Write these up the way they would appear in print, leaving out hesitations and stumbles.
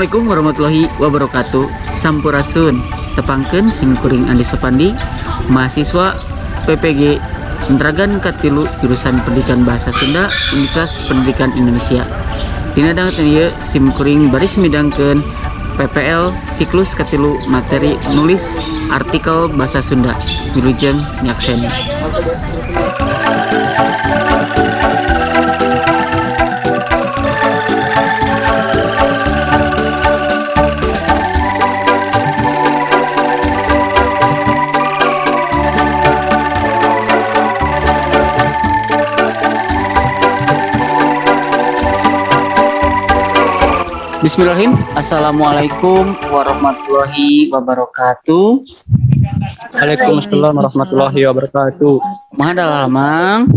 Assalamualaikum warahmatullahi wabarakatuh. Sampurasun. Tepangkeun sim kuring Andi Sopandi, mahasiswa PPG Entragan Katilu jurusan Pendidikan Bahasa Sunda Universitas Pendidikan Indonesia. Dina danget ieu sim kuring baris midangkeun PPL siklus katilu materi nulis artikel bahasa Sunda. Wilujeng nyakseni. Bismillahirrahmanirrahim. Assalamualaikum warahmatullahi wabarakatuh. Waalaikumsalam warahmatullahi wabarakatuh. Kumaha Mang?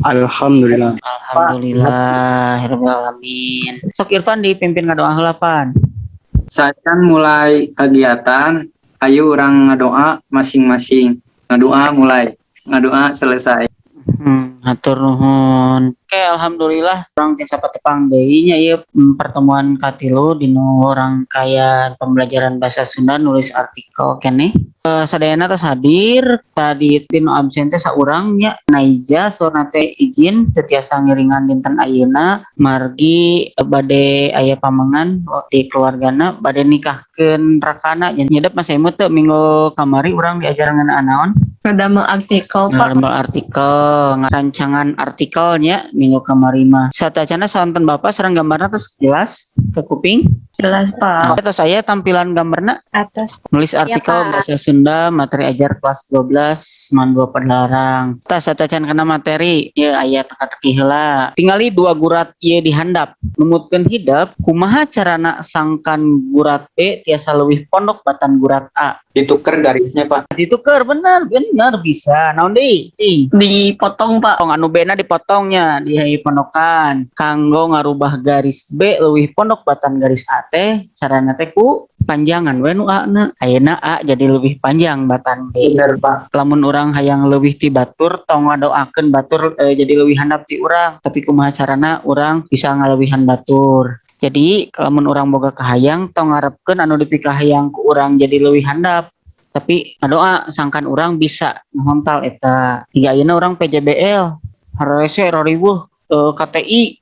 Alhamdulillah. Alhamdulillah rabbil alamin. Sok Irfan dipimpin ngadoa heula pan. Saacan mulai kegiatan, ayo urang ngadoa masing-masing. Ngadoa mulai, ngadoa selesai. Hatur nuhun. Oke, alhamdulillah urang tiasa patepang deui nya ieu pertemuan katilu dina rangkaian pembelajaran bahasa Sunda nulis artikel keneh. Sadayana tos hadir, tadi dinu absen teh saurang nya, Naija saurna teh izin teu tiasa ngiringan dinten ayeuna margi bade aya pamengan di keluargana bade nikahkeun rakana. Nyedep Mas Emut teu minggu kamari urang diajar ngeunaan naon? Ngadamel artikel, Pak. Ngadamel artikel, rancangan artikelnya minggu kamari mah. Satacana saonten Bapak sareng gambarna tos jelas ke kuping? Jelas, Pak. Nah, atau saya tampilan gambarna Atas. Nulis artikel Ya, Pak. Bahasa Sunda materi ajar kelas 12 SMAN 2 Padalarang. Tas satacan kana materi ya aya teka-teki heula. Tingali dua gurat ieu di handap. Numutkeun hidep kumaha carana sangkan gurat B tiasa leuwih pondok batan gurat A. Dituker garisnya, Pak. Dituker bener bener bisa. Naon deui? Cing. Dipotong, Pak. Potong anu B na dipotongnya di pondokan kanggo ngarubah garis B leuwih pondok batan garis A teh carana teh ku panjangan we nu A na ayeuna A jadi lebih panjang batan B. Bener, Pak. Lamun urang hayang leuwih ti batur tong ngadoakeun batur jadi leuwih handap ti urang, tapi kumaha carana urang bisa ngaleuwihan batur. Jadi lamun urang boga kahayang tong ngarepkeun anu dipikahayang ku urang jadi leuwih handap, tapi ngadoa sangkan urang bisa ngahontal eta. Hingga ayeuna urang PJBL hararese rariweuh, KTI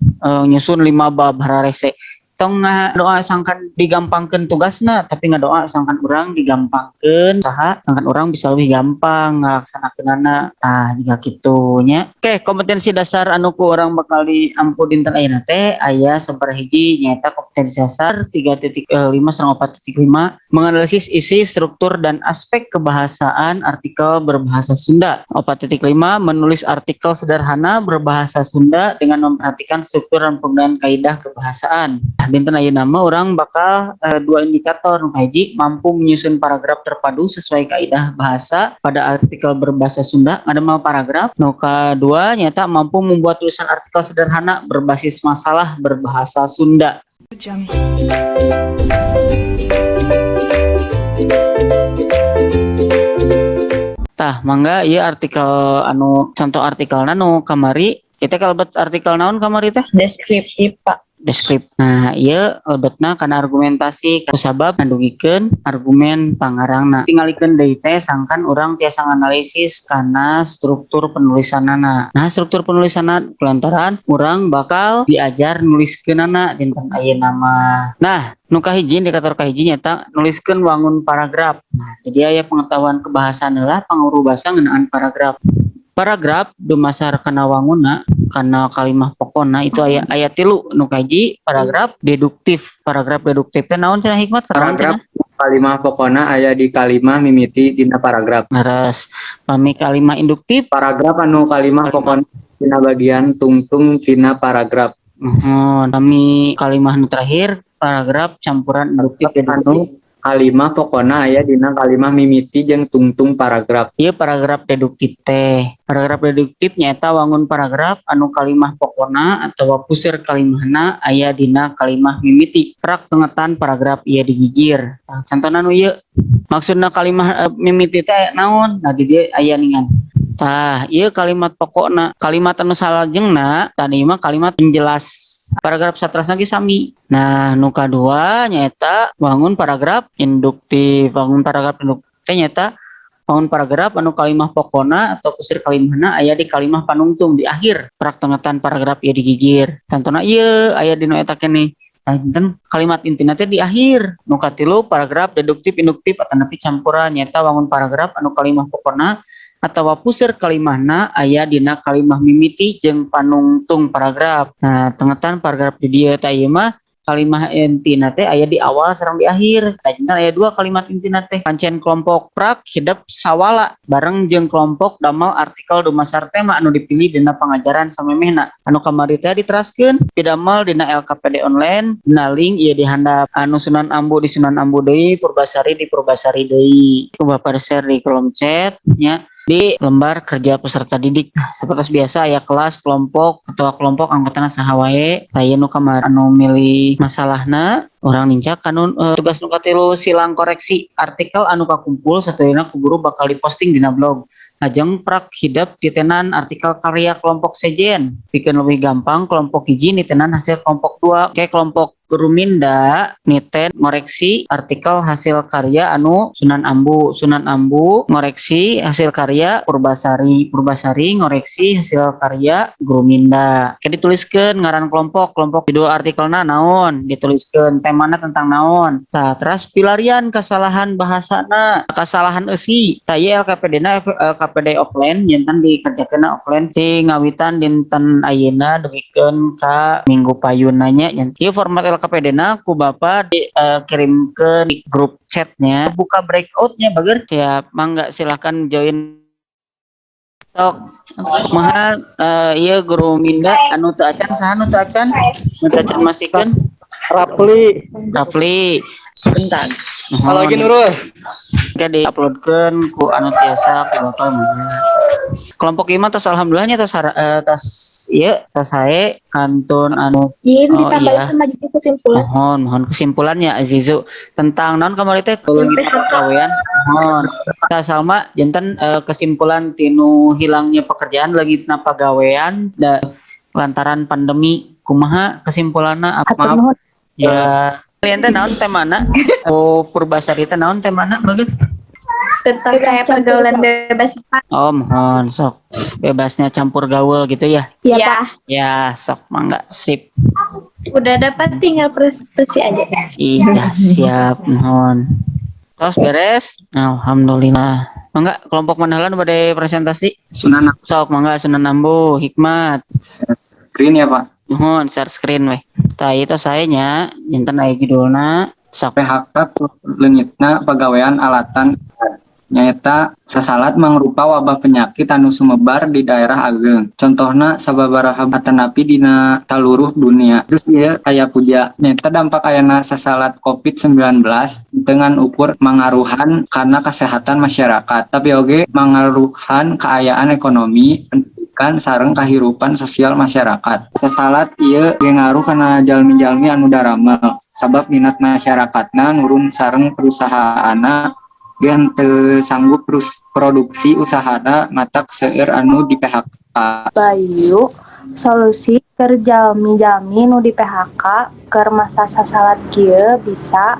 nyusun 5 bab hararese. Tong ngadoa sangkan digampangkeun tugasna, tapi ngadoa sangkan urang digampangkeun saha sangkan urang bisa lebih gampang ngalaksanakeunana. Tah jiga kitu nya. Oke, kompetensi dasar anu ku urang bakal diampu dinten ayeuna teh aya sabaraha hiji, nyaeta kompetensi dasar 3.5 sareng 4.5, menganalisis isi, struktur dan aspek kebahasaan artikel berbahasa Sunda. 4.5 menulis artikel sederhana berbahasa Sunda dengan memperhatikan struktur dan penggunaan kaidah kebahasaan. Nah, dinten ayeuna mah urang bakal dua indikator. Nu hiji, mampu menyusun paragraf terpadu sesuai kaidah bahasa pada artikel berbahasa Sunda, ngadamel paragraf. Nu kadua nyata mampu membuat tulisan artikel sederhana berbasis masalah berbahasa Sunda. Tah, mangga ieu artikel anu contoh artikelna nu kamari. Ieu teh kalebet artikel naon kamari teh? Deskriptif, Pak. Deskrip. Nah, ieu lebetna kana argumentasi kusabab ngandugikeun argumen pangarangna. Tingalikeun deui teh sangkan urang tiasa nganalisis kana struktur penulisanana. Nah, struktur penulisanna kulantaran urang bakal diajar nuliskeunana dinten ayeuna mah. Nah, nu kahiji indikator kahiji nyaeta nuliskeun wangun paragraf. Nah, jadi aya pengetahuan kebahasaan heula panguru basa ngeunaan paragraf. Paragraf dumasar kana wanguna kana kalimah pokona itu aya aya tilu. Nu kahiji paragraf deduktif. Paragraf deduktif teh naon cenah Hikmat? Naon Paragraf cenah? Kalimah pokona aya di kalimah mimiti dina paragraf. Leres. Pami kalimah induktif? Paragraf anu kalimah pokona dina bagian tungtung tina paragraf. Muhun. Pami kalimah nu terakhir paragraf campuran induktif Paragraf deduktif. Anu kalimah pokona aya dina kalimah mimiti jeung tungtung paragraf. Ieu paragraf deduktif teh. Paragraf deduktif nyaeta wangun paragraf anu kalimah pokona atawa puseur kalimahna aya dina kalimah mimiti. Prak tengetan paragraf ieu digigir. Tah, contona nu ieu. Maksudna kalimah mimiti teh naon? Nah, di dieu aya ningan. Tah, ieu kalimat pokokna, kalimat anu salajengna tadi mah kalimat penjelas. Paragraf saterasna ge sami. Nah, nu kadua nyaeta wangun paragraf induktif. Wangun paragraf induktif teh nyaeta wangun paragraf anu kalimah pokona atau puseur kalimahna aya di kalimah panungtung, di akhir praktengetan paragraf ieu digigir. Contohna ieu aya di nu eta keneh. Nah, enten kalimat intina teh di akhir. Nu katilu, paragraf deduktif induktif atanapi campuran, nyaeta wangun paragraf anu kalimah pokona atawa puseur kalimahna aya dina kalimah mimiti jeung panungtung paragraf. Nah, tengetan paragraf di dieu teh, ieu mah kalimah intina teh aya di awal sareng di akhir. Tah, janten aya dua kalimat intina teh. Pancen kelompok prak hidep sawala bareng jeung kelompok damel artikel dumasar tema anu dipilih dina pangajaran samemehna. Anu kamari teh diteraskeun pidamel dina LKPD online, dina link ieu di handap. Anu Sunan Ambu di Sunan Ambu deui, Purbasari di Purbasari deui. Ku Bapak share di kolom chat nya, di lembar kerja peserta didik. Seperti biasa aya kelas, kelompok, ketua kelompok, anggotana saha wae. Tah, ieu nu kamari anu milih masalahna, urang nincak anu tugas nu katilu, silang koreksi artikel anu kakumpul satuluyna ku guru bakal diposting dina blog. Lajeng prak hidep titenan artikel karya kelompok sejen. Pikeun leuwih gampang, kelompok hiji nitenan hasil kelompok dua. Oke, kelompok Guru Minda niten ngoreksi artikel hasil karya anu Sunan Ambu, Sunan Ambu ngoreksi hasil karya Purbasari, Purbasari ngoreksi hasil karya Guru Minda. Oke, dituliskeun ngaran kelompok, kelompok judul artikelna naon, dituliskeun temana tentang naon. Tah, terus pilarian kesalahan bahasana, kesalahan eusi. Tah, ieu LKPD na LKPD offline, janten dikerjakeunna offline di ngawitan dinten ayeuna dugikeun ka minggu payunna nya. Ieu format LKPD na ku Bapak dikirimkeun di grup chatnya. Buka breakoutnya, bager. Siap, mangga silahkan join. Sok, kumaha ieu Guru Minda anu teu acan, saha nu teu acan? Nu teu acan masihkeun? Rapli. Rafli. Bentar. Kalau lagi Nurul. Oke, diuploadkeun ku anu tiasa ku Bapak mah. Kelompok ieu mah tos alhamdulillahnya tos tos ieu tos sae kantun anu. Iya, Oh, ditambahin iya. sama jadi kesimpulan. Mohon, mohon kesimpulannya Azizu tentang naon kamari teh leungit pagawean. Mohon. Tah, Salma, janten kesimpulan tinu hilangnya pekerjaan, leungitna pagawean da lantaran pandemi, kumaha kesimpulanna apa? Hatur nuhun. Ya, kalian teh naon temana? Oh, Purbasari teh naon temana bagus? Tentang Bebas kayak campur pergaulan gaul. Bebas, Pak. Oh, mohon sok. Bebasnya campur gaul gitu ya. Iya, Ya, Pak. Ya, sok mangga sip. Udah dapat, tinggal presentasi aja. Iya, siap, mohon. Terus beres? Alhamdulillah. Mangga kelompok mana heula nu bade presentasi? Sunan. Sok mangga Sunan Ambu, Hikmat. Screen ya, Pak. Mohon share screen weh. Tah, itu saya nya, janten aya judulna. Sok. PHK leungitna pagawean alatan nyaeta sasalat mangrupa wabah penyakit anu sumebar di daerah ageng, contohna sababaraha atanapi dina saluruh dunia. Terus ieu aya puja, nyaeta dampak ayana sasalat COVID-19 dengan ukur mangaruhan kana kesehatan masyarakat, tapi oge mangaruhan kaayaan ekonomi, pendidikan, sareng kahirupan sosial masyarakat. Sasalat ieu ge ngaruh kana jalmi-jalmi anu daramel, sabab minat masyarakatna nurun sareng perusahaanna ge henteu sanggup terus produksi usahana, matak seueur anu di PHK. Bayu, solusi keur jalmi-jalmi nu di PHK keur masa sasalat kieu bisa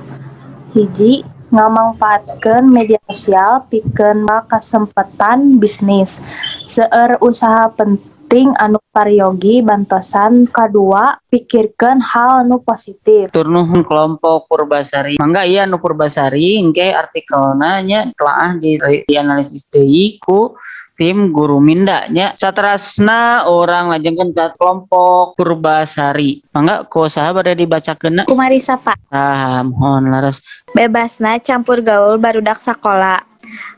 hiji, ngamangpaatkeun media sosial pikeun kasempetan bisnis, seueur usaha penting anu peryogi bantosan. Kadua, pikirkeun hal nu positif. Hatur nuhun kelompok Purbasari. Mangga iya nu Purbasari engke artikelna nya telaah di dianalisis deui ku tim Guru Minda nya. Saterasna urang lajengkeun ka kelompok Purbasari. Mangga ku saha bade dibacakeunna? Ku Marisa, Pak. Ah, mohon laras. Bebasna campur gaul barudak sakola.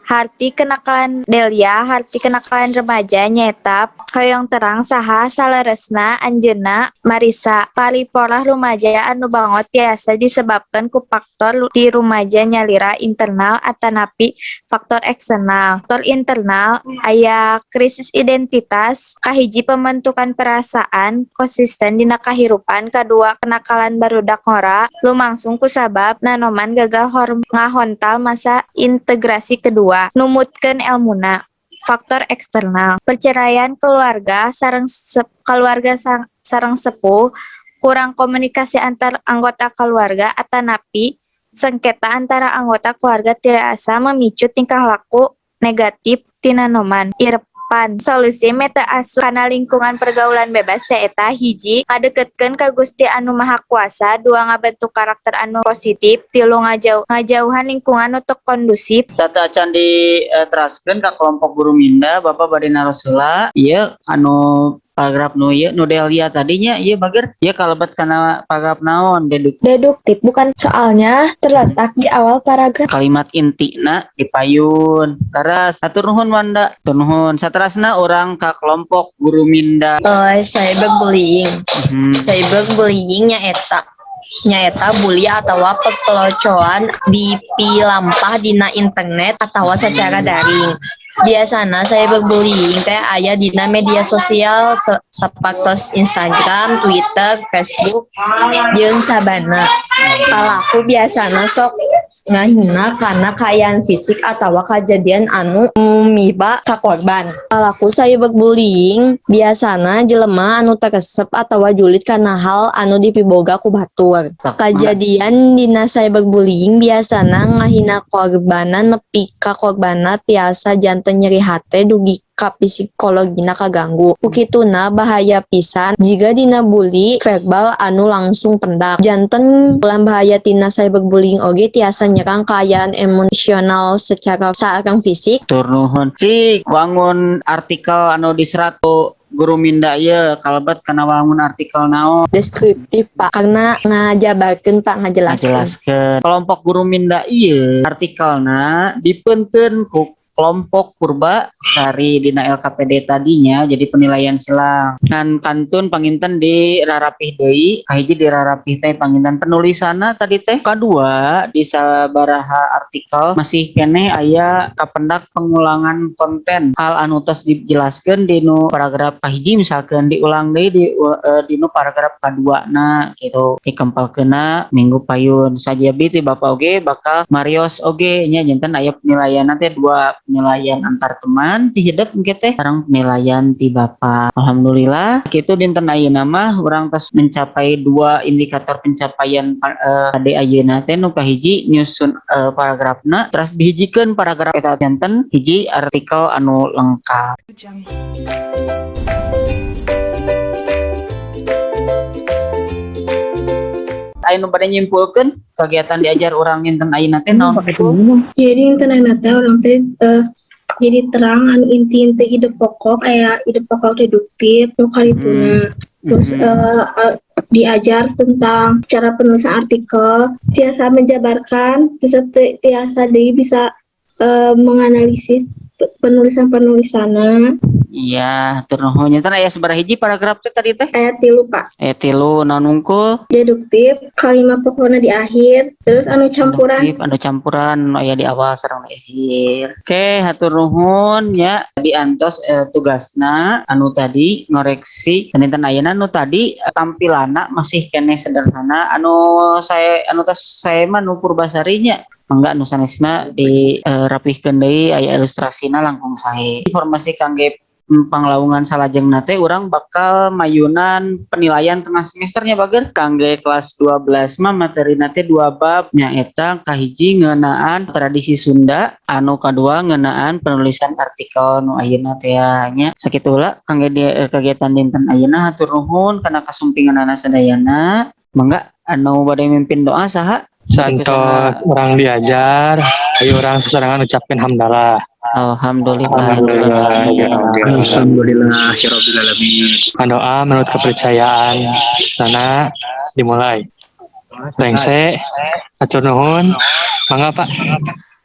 Harti kenakalan Delia, harti kenakalan remaja nyaeta hoyong terang saha saleresna anjeunna Marisa. Paripolah rumaja anu bangot tiasa disebabkeun ku faktor ti rumaja nyalira, internal atanapi faktor eksternal. Faktor internal aya krisis identitas, kahiji pembentukan perasaan konsisten dina kahirupan, kadua kenakalan barudak ngora lumangsung kusabab nanoman gagal ngahontal masa integrasi, kedua numutkeun elmuna. Faktor eksternal perceraian keluarga sareng keluarga sareng sepuh. Kurang komunikasi antar anggota keluarga atanapi sengketa antara anggota keluarga tiasa memicu tingkah laku negatif tina Noman. Irpan, solusi meh teu asup kana lingkungan pergaulan bebas nyaeta hiji, ngadeketkeun ka Gusti Anu Maha Kuasa, dua, ngabentuk karakter anu positif, tilu, ngajauhan lingkungan nu teu kondusif. Sateuacan diteraskeun ka kelompok guru Minda, Bapak bade naros heula. Ieu anu paragraf nu ieu nu Delia tadinya ieu bager ieu kalebet kana paragraf naon? Deduktif, bukan, soalnya terletak di awal paragraf. Kalimat intina dipayun. Leres, hatur nuhun Wanda, hatur nuhun. Saterasna urang ka kelompok guru Minda. Cyberbullying. Cyberbullying nyaeta bully atawa pepelocoan dipilampah dina internet atawa secara daring. Biasana cyberbullying teh aya dina media sosial sapertos Instagram, Twitter, Facebook, jeung sabana. Palaku biasana sok ngahina kana kaayaan fisik atawa kajadian anu mumiba ka korban. Palaku cyberbullying biasana jelema anu teu resep atawa julid kana hal anu dipiboga ku batur. Kajadian dina cyberbullying biasana ngahina korbanna nepi ka korbanna tiasa janten nyeri hate dugi ka psikologina kaganggu. Ku kituna bahaya pisan jiga dina bully verbal anu langsung pendak. Janten ulah bahaya tina cyberbullying oge tiasa nyerang kaayaan emosional secara sareng fisik. Hatur nuhun. Cik, wangun artikel anu diserat ku guru Minda ieu kalebet kana wangun artikel naon? Deskriptif, Pak, karena ngajabarkeun, Pak, ngajelaskeun. Ngajelaskeun. Kelompok guru Minda ieu artikelna dipeunteun ku kelompok Purba Sari dina LKPD tadinya, jadi penilaian silang ngan kantun panginten dirarapih deui. Kahiji dirarapih teh panginten penulisanna tadi teh, kadua di sabaraha artikel masih keneh aya kapendak pengulangan konten, hal anu tos dijelaskeun di nu paragraf kahiji misalkan diulang deui di nu paragraf kadua. Nah, gitu dikempalkeunna minggu payun sajabi ti Bapak oge bakal marios oge nya. Janten aya penilaian nanti dua, penilaian antar teman ti hidep engke teh sareng penilaian ti Bapak. Alhamdulillah kitu dinten ayeuna mah urang tos mencapai dua indikator pencapaian HD ayeuna teh. Nu kahiji nyusun paragrafna, terus dihijikeun paragraf eta janten hiji artikel anu lengkap. Aya nu bade nyimpulkeun kegiatan diajar urang dinten ayeuna teh naon? Jadi dinten ayeuna teh urang teh jadi terang anu inti-inti ide pokok, aya ide pokok deduktif nu karituna. Terus diajar tentang cara penulisan artikel, tiasa menjabarkan, terus tiasa deui bisa menganalisis penulisan-penulisanna. Iya, hatur nuhun. Nyata aya sabaraha hiji paragraf teh tadi teh? Aya 3, Pak. Aya 3, naon wungkul? Deduktif, kalimat pokokna di akhir, terus anu campuran. Deduktif, anu campuran anu aya di awal sareng di akhir. Oke, hatur nuhun ya. Diantos tugasna anu tadi ngoreksi dinten ayeuna. Nu tadi tampilanna masih keneh sederhana, anu saya anu tos saya mah nu Purbasari nya. Mangga nu sanesna dirapihkeun deui, aya ilustrasina langkung sae. Informasi kangge panglaungan salajengna teh urang bakal mayunan penilaian tengah semesternya bager. Kangge kelas 12 mah materina teh dua bab, nyaeta kahiji ngeunaan tradisi Sunda, anu kadua ngeunaan penulisan artikel nu ayeuna teh nya. Sakitu heula kangge kegiatan dinten ayeuna. Hatur nuhun kana kasumpinganana sadayana. Mangga anu bade mimpin doa saha? Santos urang diajar, ayo urang sasarengan ucapkeun hamdalah. Alhamdulillah. Alhamdulillahirabbil alamin. Doa menurut kepercayaan sana dimulai. Rengse, hatur nuhun. Mangga, Pak.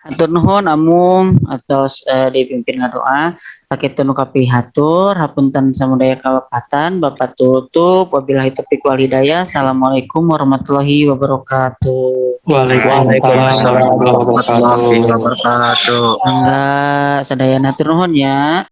Hatur nuhun Amung atos dipimpin ngadoa. Sakitu nu kapihatur, hapunten samudaya kalepatan. Bapak tutup, wabillahi taufiq wal hidayah. Assalamualaikum warahmatullahi wabarakatuh. Waalaikumsalam warahmatullahi wabarakatuh. Mangga sadayana, hatur nuhun ya.